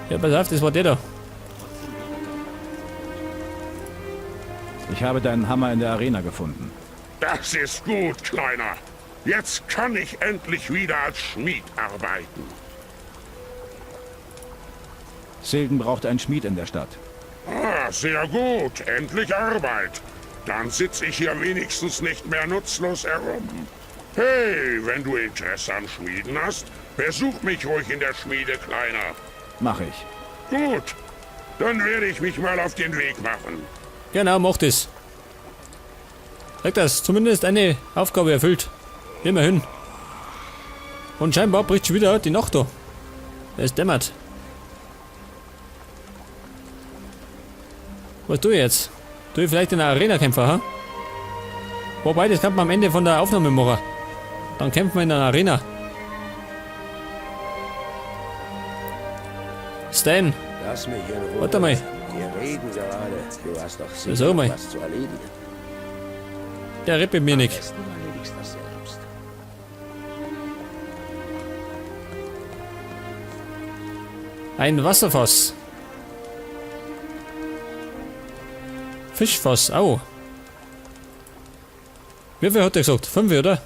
Ja, pass auf, das war der da. Ich habe deinen Hammer in der Arena gefunden. Das ist gut, Kleiner. Jetzt kann ich endlich wieder als Schmied arbeiten. Silden braucht einen Schmied in der Stadt. Ah, sehr gut. Endlich Arbeit. Dann sitze ich hier wenigstens nicht mehr nutzlos herum. Hey, wenn du Interesse am Schmieden hast, besuch mich ruhig in der Schmiede, Kleiner. Mach ich. Gut, dann werde ich mich mal auf den Weg machen. Genau, mach das. Sag das, zumindest eine Aufgabe erfüllt. Immerhin. Und scheinbar bricht schon wieder die Nacht da. Es dämmert. Was tue ich jetzt? Tue ich vielleicht in der Arena kämpfen, ha? Wobei, das kann man am Ende von der Aufnahme machen. Dann kämpfen wir in der Arena. Stan, Lass mich in Ruhe. Warte mal. Wir reden gerade. Du hast doch sicher Sag mal. noch was zu erledigen. Der redet mit mir Am nicht. besten du erledigst das selbst. Ein Wasserfass. Fischfass, au. Wie viel hat er gesagt? 5, oder?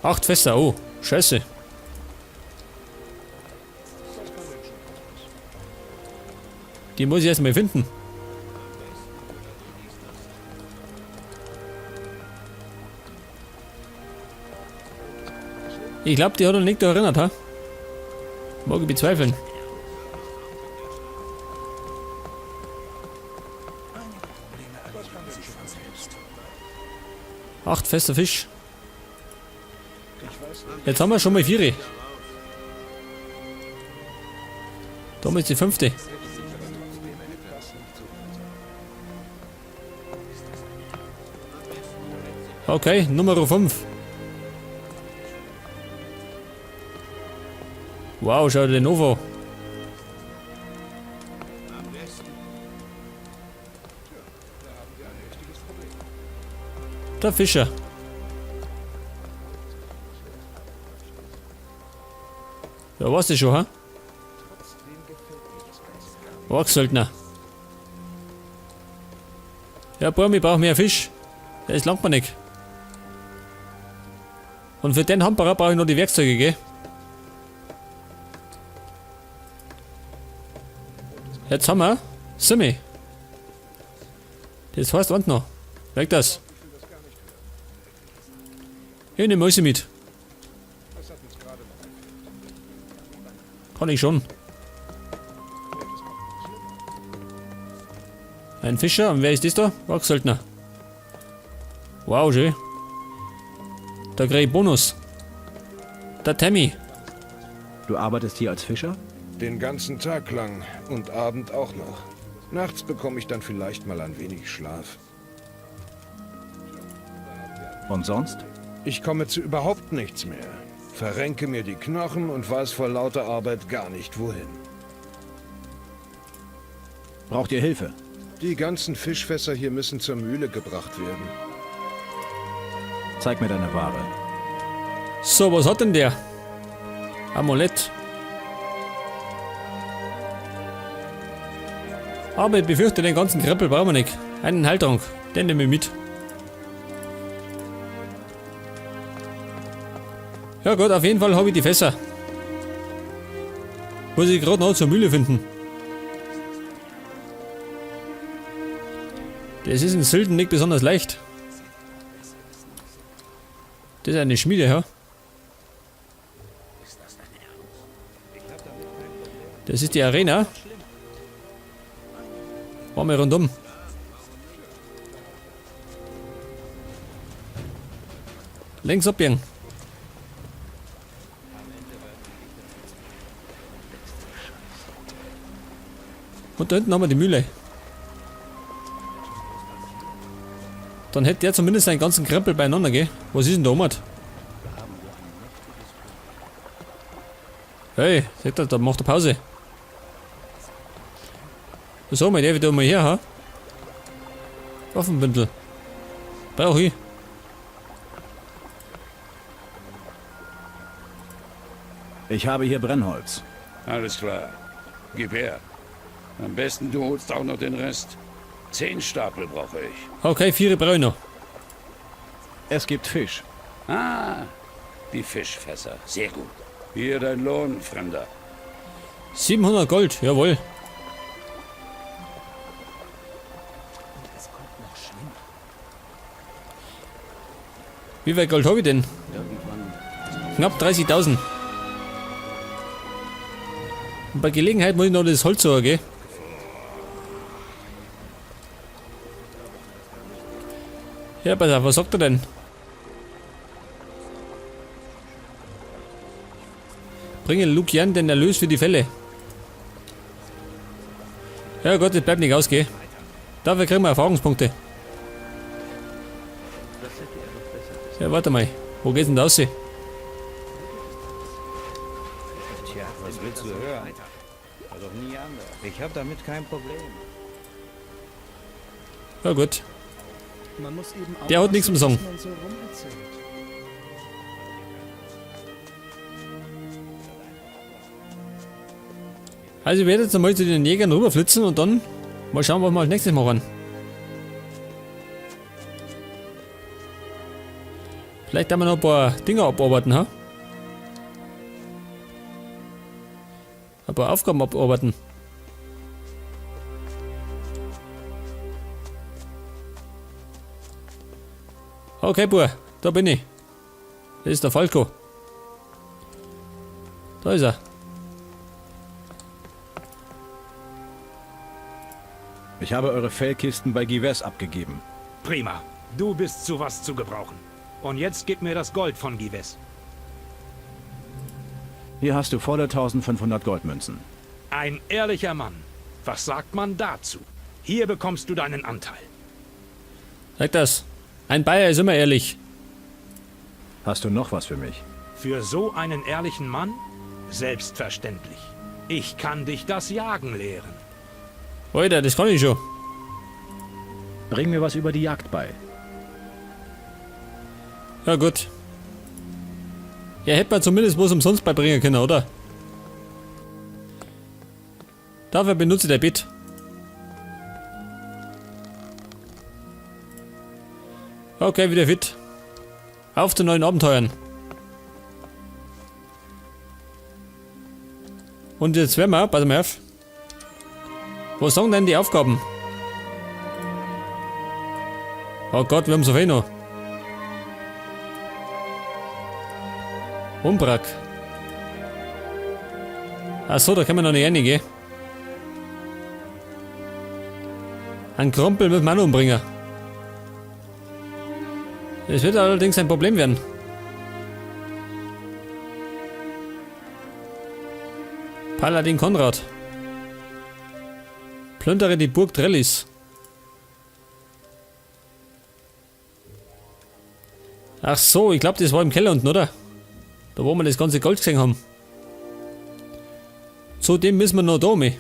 Acht Fässer, oh. Scheiße. Die muss ich erstmal finden. Ich glaube, die hat er nicht erinnert, ha? Mag ich bezweifeln. Acht fester Fisch. Jetzt haben wir schon mal vier. Da ist die fünfte. Okay, Nummer 5. Wow, schau dir den Novo. Der Fischer. Ja, war's das schon, ha? Orksöldner. Ja, Burm, ich brauch mehr Fisch. Das langt mir nicht. Und für den Hamperer brauche ich noch die Werkzeuge, gell? Jetzt haben wir Simi. Das heißt und noch. Weg das. Ich nehme Mäuse mit. Kann ich schon. Ein Fischer. Und wer ist das da? Wachsöldner. Wow, schön. Da krieg ich Bonus. Der Tammy. Du arbeitest hier als Fischer? Den ganzen Tag lang und Abend auch noch. Nachts bekomme ich dann vielleicht mal ein wenig Schlaf. Und sonst? Ich komme zu überhaupt nichts mehr. Verrenke mir die Knochen und weiß vor lauter Arbeit gar nicht wohin. Braucht ihr Hilfe? Die ganzen Fischfässer hier müssen zur Mühle gebracht werden. Zeig mir deine Ware. So, was hat denn der? Amulett. Aber ich befürchte, den ganzen Krempel brauchen wir nicht. Einen Heiltrank, den nehme ich mit. Ja gut, auf jeden Fall habe ich die Fässer. Muss ich gerade noch zur Mühle finden. Das ist in Silden nicht besonders leicht. Das ist eine Schmiede, ja? Das ist die Arena. Fahren wir rundum. Links abbiegen. Und da hinten haben wir die Mühle. Dann hätte der zumindest seinen ganzen Krempel beieinander, gell? Was ist denn da oben? Hey, seht ihr, da macht er Pause. So, mein der wieder mal her, ha? Waffenbündel. Brauch ich. Ich habe hier Brennholz. Alles klar. Gib her. Am besten du holst auch noch den Rest. 10 Stapel brauche ich. Okay, 4 brauche ich noch. Es gibt Fisch. Ah, die Fischfässer. Sehr gut. Hier dein Lohn, Fremder. 700 Gold, jawohl. Wie viel Gold habe ich denn? Knapp 30.000. Und bei Gelegenheit muss ich noch das Holz suchen, gell? Ja, pass auf, was sagt er denn? Bringe Lukian den Erlös für die Fälle. Ja Gott, das bleibt nicht aus, gell? Dafür kriegen wir Erfahrungspunkte. Ja, warte mal. Wo geht's denn da raus? Tja, was willst du hören? War doch nie anders. Ich habe damit kein Problem. Ja gut. Man muss eben Der hat nichts zum Sagen. aufpassen, was man so rumerzählt. Also ich werde jetzt einmal zu den Jägern rüberflitzen und dann mal schauen, was wir als nächstes machen. Vielleicht haben wir noch ein paar Dinger abarbeiten, ha? Ein paar Aufgaben abarbeiten. Okay, Bub, da bin ich. Das ist der Falco. Da ist er. Ich habe eure Fellkisten bei Gives abgegeben. Prima. Du bist zu was zu gebrauchen. Und jetzt gib mir das Gold von Gives. Hier hast du volle 1500 Goldmünzen. Ein ehrlicher Mann. Was sagt man dazu? Hier bekommst du deinen Anteil. Sag das. Ein Bayer ist immer ehrlich. Hast du noch was für mich? Für so einen ehrlichen Mann? Selbstverständlich. Ich kann dich das Jagen lehren. Alter, das kann ich schon. Bring mir was über die Jagd bei. Ja gut. Ja, hätte man zumindest was umsonst beibringen können, oder? Dafür benutze ich der Bit. Okay, wieder fit. Auf zu neuen Abenteuern. Und jetzt werden wir, pass mal auf. Was sagen denn die Aufgaben? Oh Gott, wir haben so viel noch. Umbrak. Achso, da können wir noch nicht rein, gell? Ein Krompel mit Mann umbringen. Das wird allerdings ein Problem werden. Paladin Konrad. Plündere die Burg Trellis. Ach so, ich glaub, das war im Keller unten, oder? Da wo wir das ganze Gold gesehen haben. Zudem müssen wir noch da mit.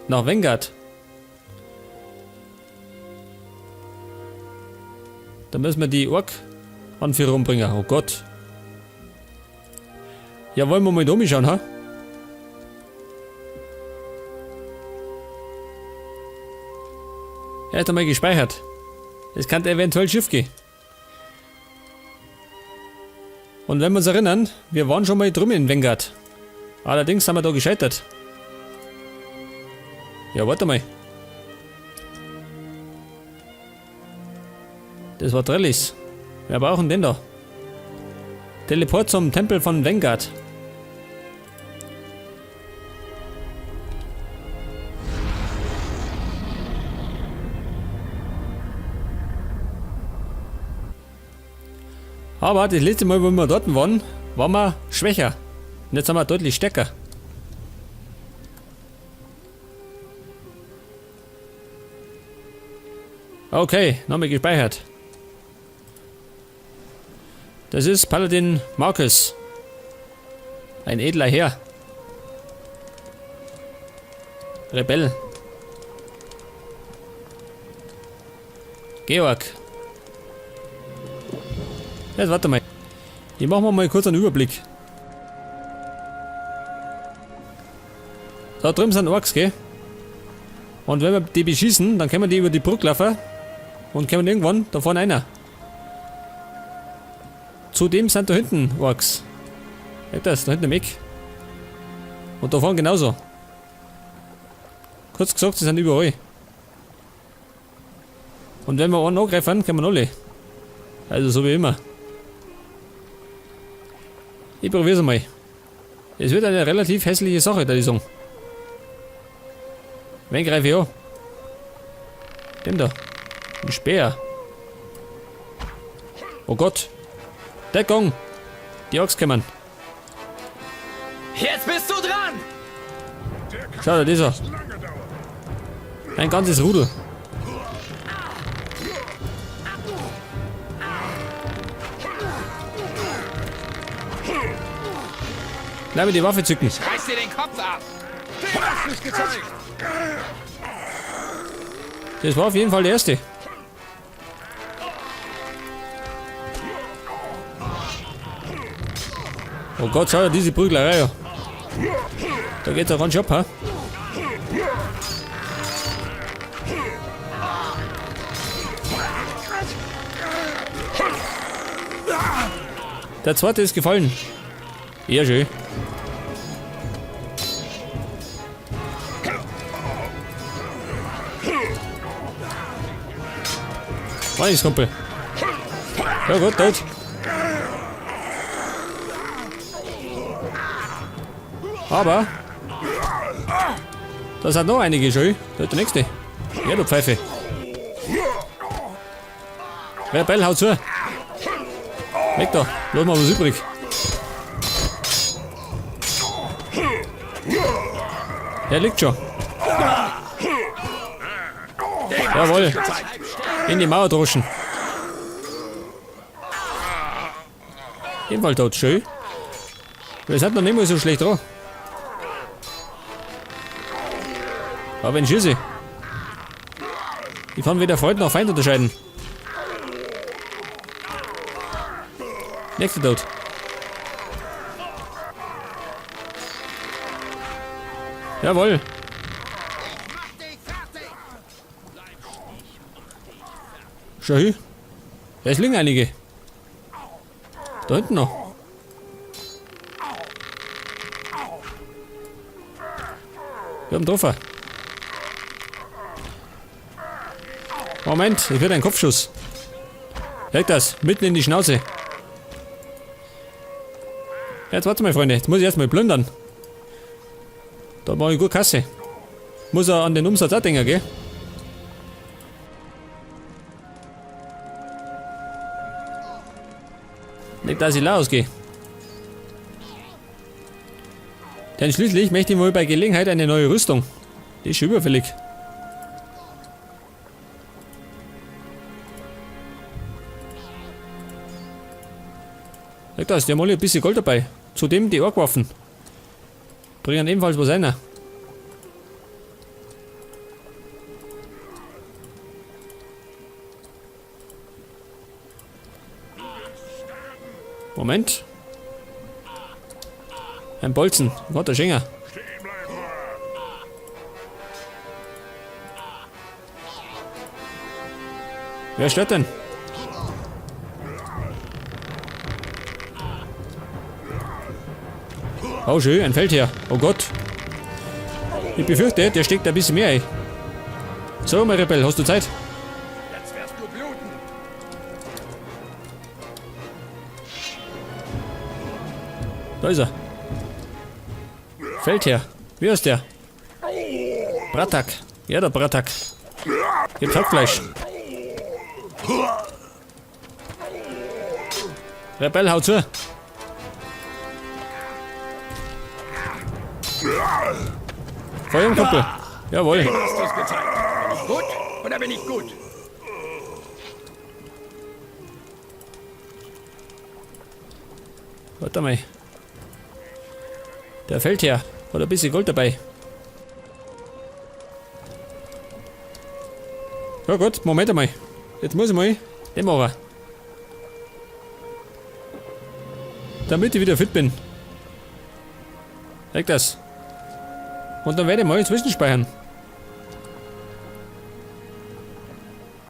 Nach Vengard. Da müssen wir die Ork-Anführer umbringen. Oh Gott. Ja, wollen wir mal da schauen, ha? Erst einmal gespeichert. Es kann eventuell schief gehen. Und wenn wir uns erinnern, wir waren schon mal drüben in Vengard. Allerdings haben wir da gescheitert. Ja, warte mal. Das war Trellis. Wir brauchen den da. Teleport zum Tempel von Vengard. Aber das letzte Mal, wo wir dort waren, waren wir schwächer. Und jetzt sind wir deutlich stärker. Okay, nochmal gespeichert. Das ist Paladin Marcus. Ein edler Herr. Rebell. Georg. Jetzt warte mal. Hier machen wir mal kurz einen Überblick. Da drüben sind Orks, gell? Und wenn wir die beschießen, dann können wir die über die Brücke laufen. Und kommen irgendwann da vorne einer. Zudem sind da hinten Orks. Ja, das, da hinten im Eck. Und da vorne genauso. Kurz gesagt, sie sind überall. Und wenn wir einen angreifen, können wir alle. Also so wie immer. Ich probier's einmal. Es wird eine relativ hässliche Sache, da ich sagen. Wen greife ich an? Dem da. Ein Speer. Oh Gott. Deckung! Die Orks kommen. Jetzt bist du dran! Schau, da ist er. Ein ganzes Rudel. Gleich mal die Waffe zücken. Reiß dir den Kopf ab! Das war auf jeden Fall der erste. Oh Gott, schau dir diese Prüglerei an. Da geht's auch ganz schön ab, ha? Der zweite ist gefallen. Ja, schön. Nice, Kumpel. Ja gut, tot. Aber da sind noch einige schön. Da ist der nächste. Ja, du Pfeife. Rebell, hau zu. Weg da. Lass mal was übrig. Der liegt schon. Jawohl. In die Mauer droschen. Ebenfalls tot. Schön. Wir sind noch nicht mal so schlecht dran. Aber wenn schieße. Ich kann weder Freund noch Feind unterscheiden. Nächster tot. Jawohl. Schau hin. Da liegen einige. Da hinten noch. Wir haben getroffen. Moment, ich werde einen Kopfschuss. Hält das, mitten in die Schnauze. Jetzt warte mal, Freunde. Jetzt muss ich erstmal plündern. Da mache ich gut Kasse. Muss er an den Umsatz auch denken, gell? Nicht, dass ich leer ausgehe. Denn schließlich möchte ich wohl bei Gelegenheit eine neue Rüstung. Die ist schon überfällig. Schau das, die haben alle ein bisschen Gold dabei. Zudem die Orkwaffen. Bringen ebenfalls was rein. Moment. Ein Bolzen. Gott, der Schenker. Wer stört denn? Oh schön, ein Feldherr. Oh Gott. Ich befürchte, der steckt ein bisschen mehr ein. So, mein Rebell, hast du Zeit? Jetzt wirst du bluten. Da ist er. Feldherr. Wie ist der? Bratak. Ja, der Bratak. Gibt's Hackfleisch. Rebell, hau zu. Feuer im Kumpel. Jawohl. Hast du's gezeigt? Bin ich gut oder bin ich gut? Warte mal. Der Feldherr hat ein bisschen Gold dabei. Ja gut, Moment einmal. Jetzt muss ich mal den machen. Damit ich wieder fit bin. Weg das. Und dann werde ich mal zwischenspeichern.